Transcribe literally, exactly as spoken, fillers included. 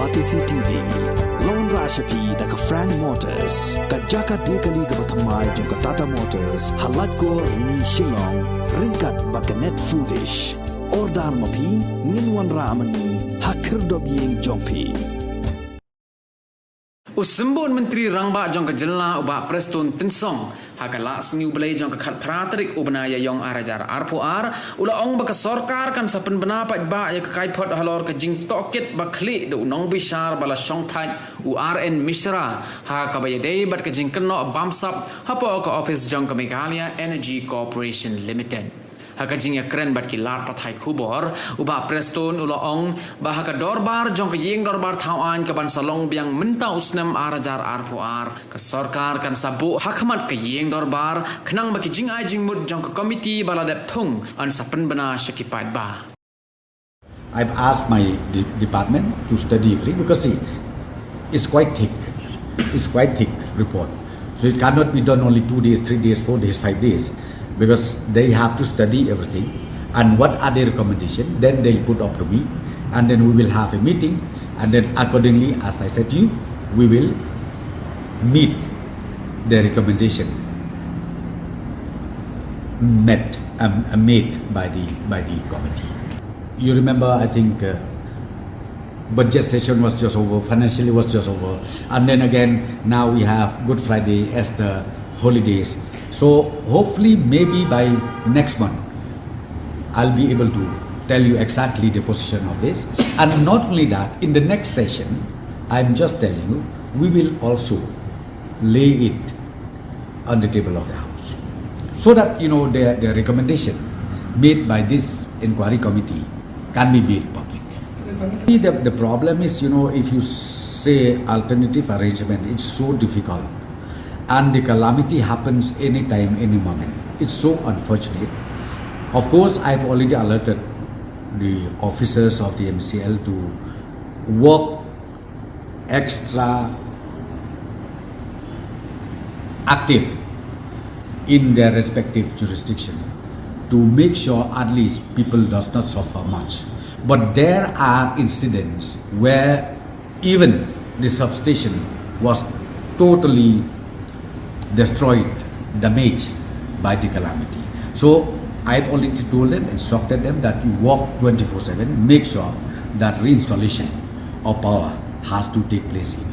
Batesi T V. Lawan rah sha phi da ka Frank Motors, ka jaka dei kali kaba thymmai jong ka Tata Motors, ha Laitkor, Rni, Shillong, ryngkat bad ka Net Foodish. Order ma phi, ngin wanrah ma ngi ha khyrdop ïing jong phi. U Symbud Myntri Rangbah jong ka jylla u Bah Prestone Tynsong, ha ka lad sngi u Blei jong ka khatphra tarik u bnai Ïaïong arhajar arphew ar, u la ong ba ka sorkar kan sa pynbna paidbah ïa ka kaiphod halor ka jingtohkit ba khlieh da u nongbishar ba la shongthait u R N Mishra, ha kaba ïadei bad ka jingkynnoh bamsap hapoh ka ophis jong ka Meghalaya Energy Corporation Limited. Ha ka jingïakren bad ki lad pathai khubor, u Bah Prestone u la ong ba ha ka dorbar jong ka Ïing Dorbar Thaw Aiñ kaban sa long biang mynta u snem arhajar arphew ar, ka sorkar kan sa buh ha khmat ka Ïing Dorbar, khnang ba ki jingai jingmut jong ka komiti ba la dep thung yn sa pynbna sha ki paidbah. I've asked my de- department to study everything because, see, it's quite thick. It's quite thick report. So it cannot be done only two days, three days, four days, five days, because they have to study everything. And what are their recommendation? Then they'll put up to me, and then we will have a meeting, and then accordingly, as I said to you, we will meet the recommendation met um, uh, made by the by the committee. You remember, I think, uh, budget session was just over, financially was just over, and then again now we have Good Friday as the holidays. So hopefully, maybe by next month, I'll be able to tell you exactly the position of this. And not only that, in the next session, I'm just telling you, we will also lay it on the table of the House, so that, you know, the, the recommendation made by this inquiry committee can be made public. See, the, the problem is, you know, if you say alternative arrangement, it's so difficult, and the calamity happens anytime, any moment. It's so unfortunate. Of course, I've already alerted the officers of the M C L to work extra active in their respective jurisdiction to make sure at least people does not suffer much. But there are incidents where even the substation was totally destroyed, damaged by the calamity. So I had already told them, instructed them that you work twenty-four seven, make sure that reinstallation of power has to take place in